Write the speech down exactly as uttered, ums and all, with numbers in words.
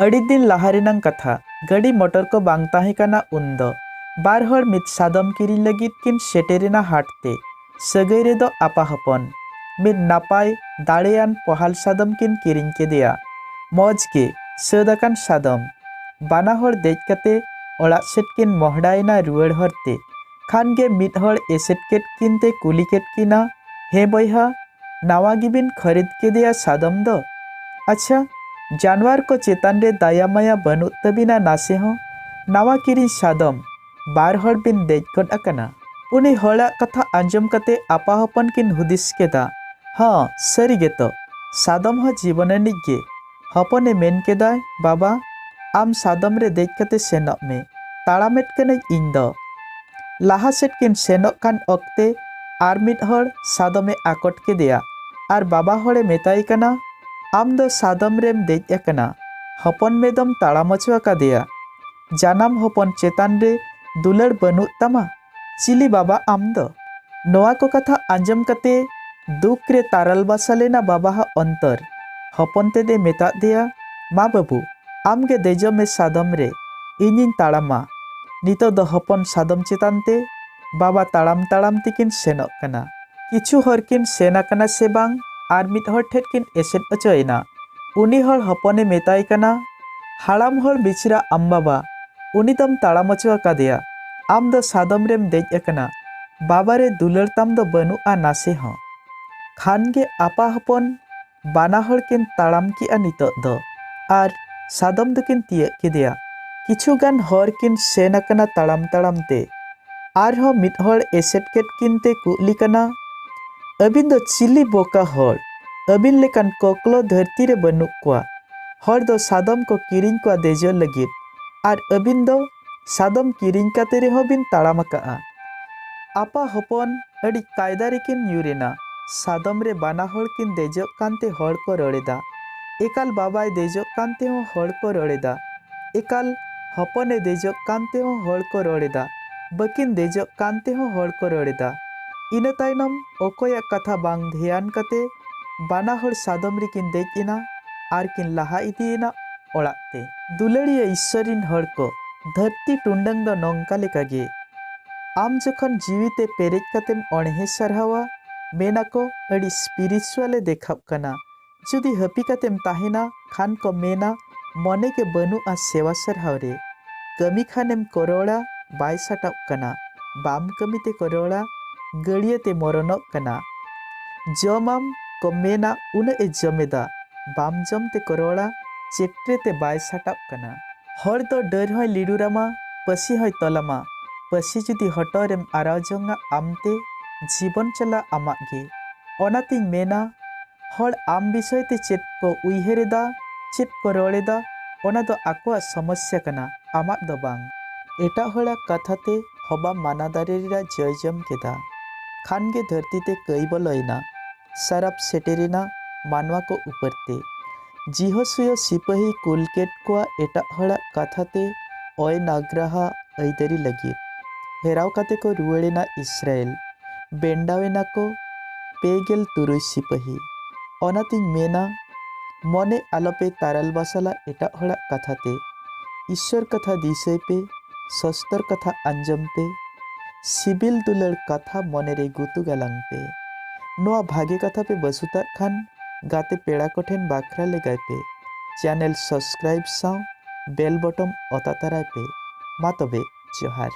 ᱟᱹᱰᱤ ᱫᱤᱱ ᱞᱟᱦᱟ ᱨᱮᱱᱟᱝ ᱠᱟᱛᱷᱟ᱾ ᱜᱟᱹᱰᱤ ᱢᱚᱴᱚᱨ ᱠᱚ ᱵᱟᱝ ᱛᱟᱦᱮᱸ ᱠᱟᱱᱟ ᱩᱱᱫᱚ᱾ ᱵᱟᱨ ᱦᱚᱲ ᱢᱤᱫ ᱥᱟᱫᱚᱢ ᱠᱤᱨᱤᱧ ᱞᱟᱹᱜᱤᱫ ᱠᱤᱱ ᱥᱮᱴᱮᱨᱮᱱᱟ ᱦᱟᱴ ᱛᱮ᱾ ᱥᱟᱹᱜᱟᱹᱭ ᱨᱮᱫᱚ ᱟᱯᱟ ᱦᱚᱯᱚᱱ᱾ ᱢᱤᱫ ᱱᱟᱯᱟᱭ ᱫᱟᱲᱮᱭᱟᱱ ᱯᱚᱦᱟᱞ ᱥᱟᱫᱚᱢ ᱠᱤᱱ ᱠᱤᱨᱤᱧ ᱠᱮᱫᱮᱭᱟ᱾ ᱢᱚᱡᱽ ᱜᱮ ᱥᱟᱹᱛ ᱟᱠᱟᱱ ᱥᱟᱫᱚᱢ᱾ ᱵᱟᱱᱟ ᱦᱚᱲ ᱫᱮᱡ ᱠᱟᱛᱮ ᱚᱲᱟᱜ ᱥᱮᱫ ᱠᱤᱱ ᱢᱚᱦᱰᱟᱭᱮᱱᱟ ᱨᱩᱣᱟᱹᱲ ᱦᱚᱨ ᱛᱮ᱾ ᱠᱷᱟᱱ ᱜᱮ ᱢᱤᱫ ᱦᱚᱲ ᱮᱥᱮᱫ ᱠᱮᱫ ᱠᱤᱱ ᱛᱮ ᱠᱩᱞᱤ ᱠᱮᱫ ᱠᱤᱱᱟ, "ᱦᱮᱸ ᱵᱚᱭᱦᱟ, ᱱᱟᱣᱟ ᱜᱮᱵᱤᱱ ᱠᱷᱟᱹᱨᱤᱫ ᱠᱮᱫᱮᱭᱟ ᱥᱟᱫᱚᱢ ᱫᱚ? ᱟᱪᱪᱷᱟ, ᱡᱟᱱᱣᱟᱨ ᱠᱚ ᱪᱮᱛᱟᱱ ᱨᱮ ᱫᱟᱭᱟ ᱢᱟᱭᱟ ᱵᱟᱹᱱᱩᱜ ᱛᱟᱹᱵᱤᱱᱟ ᱱᱟᱥᱮ ᱦᱚᱸ? ᱱᱟᱣᱟ ᱠᱤᱨᱤᱧ ᱥᱟᱫᱚᱢ, ᱵᱟᱨ ᱦᱚᱲ ᱵᱤᱱ ᱫᱮᱡ ᱜᱚᱫ ᱟᱠᱟᱱᱟ?" ᱩᱱᱤ ᱦᱚᱲᱟᱜ ᱠᱟᱛᱷᱟ ᱟᱸᱡᱚᱢ ᱠᱟᱛᱮ ᱟᱯᱟ ᱦᱚᱯᱚᱱ ᱠᱤᱱ ᱦᱩᱫᱤᱥ ᱠᱮᱫᱟ, ᱦᱚᱸ, ᱥᱟᱹᱨᱤ ᱜᱮᱛᱚ, ᱥᱟᱫᱚᱢ ᱦᱚᱸ ᱡᱤᱵᱚᱱ ᱟᱹᱱᱤᱡ ᱜᱮ᱾ ᱦᱚᱯᱚᱱᱮ ᱢᱮᱱ ᱠᱮᱫᱟᱭ, "ᱵᱟᱵᱟ, ᱟᱢ ᱥᱟᱫᱚᱢ ᱨᱮ ᱫᱮᱡ ᱠᱟᱛᱮ ᱥᱮᱱᱚᱜ ᱢᱮ, ᱛᱟᱲᱟᱢᱮᱫ ᱠᱟᱹᱱᱟᱹᱧ ᱤᱧ ᱫᱚ᱾" ᱞᱟᱦᱟ ᱥᱮᱫ ᱠᱤᱱ ᱥᱮᱱᱚᱜ ᱠᱟᱱ ᱚᱠᱛᱮ ᱟᱨ ᱢᱤᱫ ᱦᱚᱲ ᱥᱟᱫᱚᱢᱮ ᱟᱠᱚᱴ ᱠᱮᱫᱮᱭᱟ ᱟᱨ ᱵᱟᱵᱟ ᱦᱚᱲᱮ ᱢᱮᱛᱟᱭ ᱠᱟᱱᱟ, "ᱟᱢ ᱫᱚ ᱥᱟᱫᱚᱢ ᱨᱮᱢ ᱫᱮᱡ ᱟᱠᱟᱱᱟ, ᱦᱚᱯᱚᱱ ᱢᱮ ᱫᱚᱢ ᱛᱟᱲᱟᱢ ᱦᱚᱪᱚ ᱟᱠᱟᱫᱮᱭᱟ᱾ ᱡᱟᱱᱟᱢ ᱦᱚᱯᱚᱱ ᱪᱮᱛᱟᱱ ᱨᱮ ᱫᱩᱞᱟᱹᱲ ᱵᱟᱹᱱᱩᱜ ᱛᱟᱢᱟ? ᱪᱤᱞᱤ ᱵᱟᱵᱟ ᱟᱢ ᱫᱚ?" ᱱᱚᱣᱟ ᱠᱚ ᱠᱟᱛᱷᱟ ᱟᱸᱡᱚᱢ ᱠᱟᱛᱮ ᱫᱩᱠ ᱨᱮ ᱛᱟᱨᱟᱞ ᱵᱟᱥᱟ ᱞᱮᱱᱟ ᱵᱟᱵᱟᱣᱟᱜ ᱚᱱᱛᱚᱨ᱾ ᱦᱚᱯᱚᱱ ᱛᱮᱫ ᱮ ᱢᱮᱛᱟᱫ ᱫᱮᱭᱟ, "ᱢᱟ ᱵᱟᱹᱵᱩ, ᱟᱢ ᱜᱮ ᱫᱮᱡᱚᱜ ᱢᱮ ᱥᱟᱫᱚᱢ ᱨᱮ, ᱤᱧᱤᱧ ᱛᱟᱲᱟᱢᱟ᱾" ᱱᱤᱛᱚᱜ ᱫᱚ ᱦᱚᱯᱚᱱ ᱥᱟᱫᱚᱢ ᱪᱮᱛᱟᱱ ᱛᱮ, ᱵᱟᱵᱟ ᱛᱟᱲᱟᱢ ᱛᱟᱲᱟᱢ ᱛᱮᱠᱤᱱ ᱥᱮᱱᱚᱜ ᱠᱟᱱᱟ᱾ ᱠᱤᱪᱷᱩ ᱦᱚᱨ ᱠᱤᱱ ᱥᱮᱱ ᱟᱠᱟᱱᱟ ᱥᱮ ᱵᱟᱝ, ᱟᱨ ᱢᱤᱫ ᱦᱚᱲ ᱴᱷᱮᱱ ᱠᱤᱱ ᱮᱥᱮᱫ ᱚᱪᱚᱭᱮᱱᱟ᱾ ᱩᱱᱤ ᱦᱚᱲ ᱦᱚᱯᱚᱱᱮ ᱢᱮᱛᱟᱭ ᱠᱟᱱᱟ, "ᱦᱟᱲᱟᱢ ᱦᱚᱲ ᱵᱤᱪᱨᱟ ᱟᱢ ᱵᱟᱵᱟ, ᱩᱱᱤ ᱫᱚᱢ ᱛᱟᱲᱟᱢ ᱚᱪᱚ ᱟᱠᱟᱫᱮᱭᱟ, ᱟᱢ ᱫᱚ ᱥᱟᱫᱚᱢ ᱨᱮᱢ ᱫᱮᱡ ᱟᱠᱟᱱᱟ, ᱵᱟᱵᱟ ᱨᱮ ᱫᱩᱞᱟᱹᱲ ᱛᱟᱢ ᱫᱚ ᱵᱟᱹᱱᱩᱜᱼᱟ ᱱᱟᱥᱮ ᱦᱚᱸ᱾" ᱠᱷᱟᱱ ᱜᱮ ᱟᱯᱟ ᱦᱚᱯᱚᱱ ᱵᱟᱱᱟ ᱦᱚᱲ ᱠᱤᱱ ᱛᱟᱲᱟᱢ ᱠᱮᱜᱼᱟ ᱱᱤᱛᱚᱜ ᱫᱚ, ᱟᱨ ᱥᱟᱫᱚᱢ ᱫᱚᱠᱤᱱ ᱛᱤᱭᱟᱹᱜ ᱠᱮᱫᱮᱭᱟ᱾ ᱠᱤᱪᱷᱩ ᱜᱟᱱ ᱦᱚᱨ ᱠᱤᱱ ᱥᱮᱱ ᱟᱠᱟᱱᱟ ᱛᱟᱲᱟᱢ ᱛᱟᱲᱟᱢ ᱛᱮ᱾ ᱟᱨᱦᱚᱸ ᱢᱤᱫ ᱦᱚᱲ ᱮᱥᱮᱫ ᱠᱮᱫ ᱠᱤᱱ ᱛᱮ ᱠᱩᱜᱞᱤ ᱠᱟᱱᱟ, "ᱟᱹᱵᱤᱱ ᱫᱚ ᱪᱤᱞᱤ ᱵᱚᱠᱟ ᱦᱚᱲ? ᱟᱹᱵᱤᱱ ᱞᱮᱠᱟᱱ ᱠᱚᱠᱞᱚ ᱫᱷᱟᱹᱨᱛᱤ ᱨᱮ ᱵᱟᱹᱱᱩᱜ ᱠᱚᱣᱟ᱾ ᱦᱚᱲ ᱫᱚ ᱥᱟᱫᱚᱢ ᱠᱚ ᱠᱤᱨᱤᱧ ᱠᱚᱣᱟ ᱫᱮᱡᱚᱜ ᱞᱟᱹᱜᱤᱫ, ᱟᱨ ᱟᱹᱵᱤᱱ ᱫᱚ ᱥᱟᱫᱚᱢ ᱠᱤᱨᱤᱧ ᱠᱟᱛᱮ ᱨᱮᱦᱚᱸ ᱵᱤᱱ ᱛᱟᱲᱟᱢ ᱟᱠᱟᱜᱼᱟ?" ᱟᱯᱟ ᱦᱚᱯᱚᱱ ᱟᱹᱰᱤ ᱠᱟᱭᱫᱟ ᱨᱮᱠᱤᱱ ᱧᱩᱨ ᱮᱱᱟ᱾ ᱥᱟᱫᱚᱢ ᱨᱮ ᱵᱟᱱᱟ ᱦᱚᱲ ᱠᱤᱱ ᱫᱮᱡᱚᱜ ᱠᱟᱱᱛᱮ ᱦᱚᱲ ᱠᱚ ᱨᱚᱲ ᱮᱫᱟ᱾ ᱮᱠᱟᱞ ᱵᱟᱵᱟᱭ ᱫᱮᱡᱚᱜ ᱠᱟᱱ ᱛᱮᱦᱚᱸ ᱦᱚᱲ ᱠᱚ ᱨᱚᱲ ᱮᱫᱟ᱾ ᱮᱠᱟᱞ ᱦᱚᱯᱚᱱᱮ ᱫᱮᱡᱚᱜ ᱠᱟᱱ ᱛᱮᱦᱚᱸ ᱦᱚᱲ ᱠᱚ ᱨᱚᱲ ᱮᱫᱟ᱾ ᱵᱟᱹᱠᱤᱱ ᱫᱮᱡᱚᱜ ᱠᱟᱱ ᱛᱮᱦᱚᱸ ᱦᱚᱲ ᱠᱚ ᱨᱚᱲ ᱮᱫᱟ᱾ ᱤᱱᱟᱹ ᱛᱟᱭᱱᱚᱢ ᱚᱠᱚᱭᱟᱜ ᱠᱟᱛᱷᱟ ᱵᱟᱝ ᱫᱷᱮᱭᱟᱱ ᱠᱟᱛᱮ ᱵᱟᱱᱟ ᱦᱚᱲ ᱥᱟᱫᱚᱢ ᱨᱮᱠᱤᱱ ᱫᱮᱡ ᱮᱱᱟ ᱟᱨ ᱠᱤᱱ ᱞᱟᱦᱟ ᱤᱫᱤᱭᱮᱱᱟ᱾ ᱚᱲᱟᱜ ᱛᱮ᱾ ᱫᱩᱞᱟᱹᱲᱤᱭᱟᱹ ᱤᱥᱥᱚᱨ ᱨᱤᱱ ᱦᱚᱲ ᱠᱚ, ᱫᱷᱟᱹᱨᱛᱤ ᱴᱩᱸᱰᱟᱹᱝ ᱫᱚ ᱱᱚᱝᱠᱟ ᱞᱮᱠᱟ ᱜᱮ᱾ ᱟᱢ ᱡᱚᱠᱷᱚᱱ ᱡᱤᱣᱤ ᱛᱮ ᱯᱮᱨᱮᱡ ᱠᱟᱛᱮᱢ ᱚᱬᱦᱮ ᱥᱟᱨᱦᱟᱣᱟ, ᱢᱮᱱ ᱟᱠᱚ, "ᱟᱹᱰᱤ spiritual ᱮ ᱫᱮᱠᱷᱟᱜ ᱠᱟᱱᱟ᱾" ᱡᱩᱫᱤ ᱦᱟᱹᱯᱤ ᱠᱟᱛᱮᱢ ᱛᱟᱦᱮᱱᱟ, ᱠᱷᱟᱱ ᱠᱚ ᱢᱮᱱᱟ, "ᱢᱚᱱᱮ ᱜᱮ ᱵᱟᱹᱱᱩᱜᱼᱟ ᱥᱮᱣᱟ ᱥᱟᱨᱦᱟᱣ ᱨᱮ᱾" ᱠᱟᱹᱢᱤ ᱠᱷᱟᱱᱮᱢ ᱠᱚᱨᱚᱲᱟ, ᱵᱟᱭ ᱥᱟᱴᱟᱜ ᱠᱟᱱᱟ᱾ ᱵᱟᱢ ᱠᱟᱹᱢᱤ ᱛᱮ ᱠᱚᱨᱚᱲᱟ, ᱜᱟᱹᱲᱭᱟᱹ ᱛᱮ ᱢᱚᱨᱚᱱᱚᱜ ᱠᱟᱱᱟ᱾ ᱡᱚᱢᱟᱢ ᱠᱚ ᱢᱮᱱᱟ, "ᱩᱱᱟᱹᱜ ᱮ ᱡᱚᱢᱮᱫᱟ᱾" ᱵᱟᱢ ᱡᱚᱢ ᱛᱮ ᱠᱚᱨᱚᱲᱟ, "ᱪᱮᱠᱴᱨᱮ ᱛᱮ ᱵᱟᱭ ᱥᱟᱴᱟᱜ ᱠᱟᱱᱟ᱾" ᱦᱚᱲ ᱫᱚ ᱰᱟᱹᱨ ᱦᱚᱸᱭ ᱞᱤᱰᱩᱨᱟᱢᱟ, ᱯᱟᱹᱥᱤ ᱦᱚᱸᱭ ᱛᱚᱞᱟᱢᱟ᱾ ᱯᱟᱹᱥᱤ ᱡᱩᱫᱤ ᱦᱚᱴᱚᱜ ᱨᱮᱢ ᱟᱨᱟᱣ ᱡᱚᱝᱟ ᱟᱢᱛᱮ, ᱡᱤᱵᱚᱱ ᱪᱟᱞᱟᱜ ᱟᱢᱟᱜ ᱜᱮ᱾ ᱚᱱᱟᱛᱤᱧ ᱢᱮᱱᱟ, ᱦᱚᱲ ᱟᱢ ᱵᱤᱥᱚᱭ ᱛᱮ ᱪᱮᱫ ᱠᱚ ᱩᱭᱦᱟᱹᱨ ᱮᱫᱟ, ᱪᱮᱫ ᱠᱚ ᱨᱚᱲ ᱮᱫᱟ, ᱚᱱᱟ ᱫᱚ ᱟᱠᱚᱣᱟᱜ ᱥᱚᱢᱚᱥᱥᱟ ᱠᱟᱱᱟ, ᱟᱢᱟᱜ ᱫᱚ ᱵᱟᱝ᱾ ᱮᱴᱟᱜ ᱦᱚᱲᱟᱜ ᱠᱟᱛᱷᱟ ᱛᱮ ᱦᱚᱵᱟ ᱢᱟᱱᱟ ᱫᱟᱨᱮ ᱨᱮᱱᱟᱜ ᱡᱚᱭ ᱡᱚᱢ ᱠᱮᱫᱟ᱾ ᱠᱷᱟᱱ ᱜᱮ ᱫᱷᱟᱹᱨᱛᱤ ᱛᱮ ᱠᱟᱹᱭ ᱵᱚᱞᱚᱭᱮᱱᱟ, ᱥᱟᱨᱟᱯ ᱥᱮᱴᱮᱨᱮᱱᱟ ᱢᱟᱱᱣᱟ ᱠᱚ ᱩᱯᱟᱹᱨ ᱛᱮ᱾ ᱡᱤᱦᱚᱥᱩᱭᱚ ᱥᱤᱯᱟᱹᱦᱤ ᱠᱩᱞ ᱠᱮᱫ ᱠᱚᱣᱟ ᱮᱴᱟᱜ ᱦᱚᱲᱟᱜ ᱠᱟᱛᱷᱟ ᱛᱮ ᱚᱭ ᱱᱟᱜᱽᱨᱟᱦᱟ ᱟᱹᱭᱫᱟᱹᱨᱤ ᱞᱟᱹᱜᱤᱫ᱾ ᱦᱮᱨᱟᱣ ᱠᱟᱛᱮ ᱠᱚ ᱨᱩᱣᱟᱹᱲᱮᱱᱟ ᱤᱥᱨᱟᱭᱮᱞ᱾ ᱵᱮᱱᱰᱟᱣᱮᱱᱟ ᱠᱚ ᱯᱮ ᱜᱮᱞ ᱛᱩᱨᱩᱭ ᱥᱤᱯᱟᱹᱦᱤ᱾ ᱚᱱᱟᱛᱤᱧ ᱢᱮᱱᱟ, ᱢᱚᱱᱮ ᱟᱞᱚᱯᱮ ᱛᱟᱨᱟᱞ ᱵᱟᱥᱟᱞᱟ ᱮᱴᱟᱜ ᱦᱚᱲᱟᱜ ᱠᱟᱛᱷᱟ ᱛᱮ᱾ ᱤᱥᱥᱚᱨ ᱠᱟᱛᱷᱟ ᱫᱤᱥᱟᱹᱭ ᱯᱮ, ᱥᱚᱥᱛᱚᱨ ᱠᱟᱛᱷᱟ ᱟᱸᱡᱚᱢ ᱯᱮ᱾ ᱥᱤᱵᱤᱞ ᱫᱩᱞᱟᱹᱲ ᱠᱟᱛᱷᱟ ᱢᱚᱱᱮ ᱨᱮ ᱜᱩᱛᱩ ᱜᱟᱞᱟᱝ ᱯᱮ᱾ ᱱᱚᱣᱟ ᱵᱷᱟᱜᱮ ᱠᱟᱛᱷᱟ ᱯᱮ ᱵᱟᱹᱥᱩᱛᱟᱜ ᱠᱷᱟᱱ, ᱜᱟᱛᱮ ᱯᱮᱲᱟ ᱠᱚᱴᱷᱮᱱ ᱵᱟᱠᱷᱨᱟ ᱞᱮᱜᱟᱭ ᱯᱮ᱾ ᱪᱮᱱᱮᱞ subscribe ᱥᱟᱶ bell button ᱚᱛᱟ ᱛᱟᱨᱟᱭ ᱯᱮ᱾ ᱢᱟ ᱛᱚᱵᱮ, ᱡᱚᱦᱟᱨ᱾